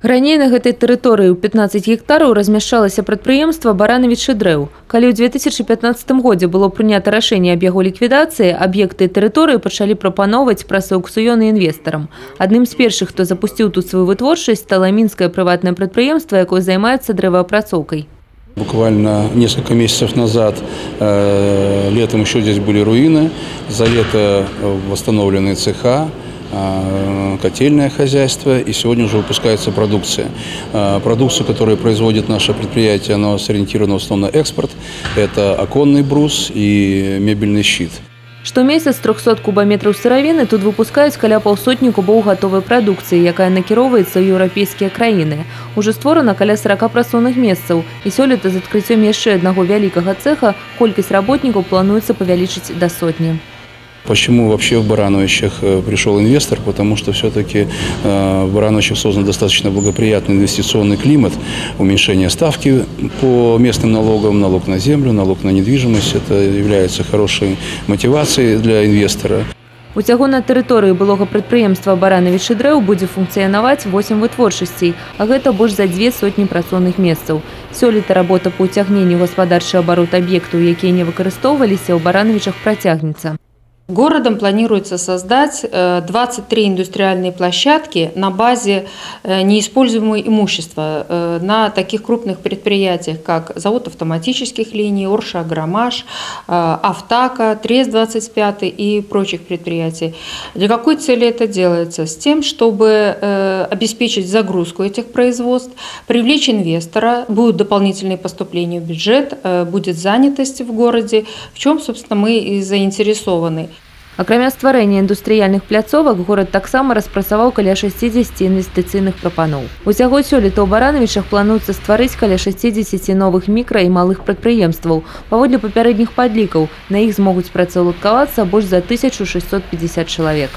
Раней на гэтай тэрыторыі ў 15 гектараў размяшчалася прадпрыемства «Баранавічы дрэў». Калі ў 2015 годзе было прынята рашэнне аб яго ліквідацыі, аб'екты тэрыторыі пачалі прапаноўваць праз аўкцыёны інвестарам. Адным з першых, хто запусціў тут сваю вытворчасць, стала мінскае прыватнае прадпрыемства, якое займаецца дрэваапрацоўкай. Буквально несколько месяцев назад, летом еще здесь были руины, за лето восстановлены цеха, котельное хозяйство, и сегодня уже выпускается продукция. Продукцию, которую производит наше предприятие, она сориентирована в основном на экспорт. Это оконный брус и мебельный щит. Штомесяц з 300 кубаметраў сыравіны тут выпускаюць каля паўсотні кубоў гатовай прадукцыі, якая накіроўваецца ў еўрапейскія краіны. Ужо створана каля 40 працоўных месцаў, і сёлета з адкрыццём яшчэ аднаго вялікага цэха колькасць работнікаў плануецца павялічыць да сотні. Почему вообще в Барановичах пришел инвестор? Потому что все-таки в Барановичах создан достаточно благоприятный инвестиционный климат, уменьшение ставки по местным налогам, налог на землю, налог на недвижимость. Это является хорошей мотивацией для инвестора. Усяго на тэрыторыі былога прадпрыемства «Баранавічы дрэў» будзе функцыянаваць 8 вытворчасцей, а гэта больш за 200 працоўных месцаў. Сёлета работа па ўцягненню ў гаспадарчы абарот аб'ектаў, якія не выкарыстоўваліся, ў Баранавічах працягнецца. Городом планируется создать 23 индустриальные площадки на базе неиспользуемого имущества на таких крупных предприятиях, как завод автоматических линий, Орша Агромаш, Автака, Трест-25 и прочих предприятий. Для какой цели это делается? С тем, чтобы обеспечить загрузку этих производств, привлечь инвестора, будут дополнительные поступления в бюджет, будет занятость в городе, в чем, собственно, мы и заинтересованы. Акрамя стварэння індустрыяльных пляцовак, горад таксама распрацаваў каля 60 інвестыцыйных прапаноў. Усяго сёлета ў Баранавічах плануецца стварыць каля 60 новых мікра і малых прадпрыемстваў. Паводле папярэдніх падлікаў, на іх змогуць працаўладкавацца больш за 1650 чалавек.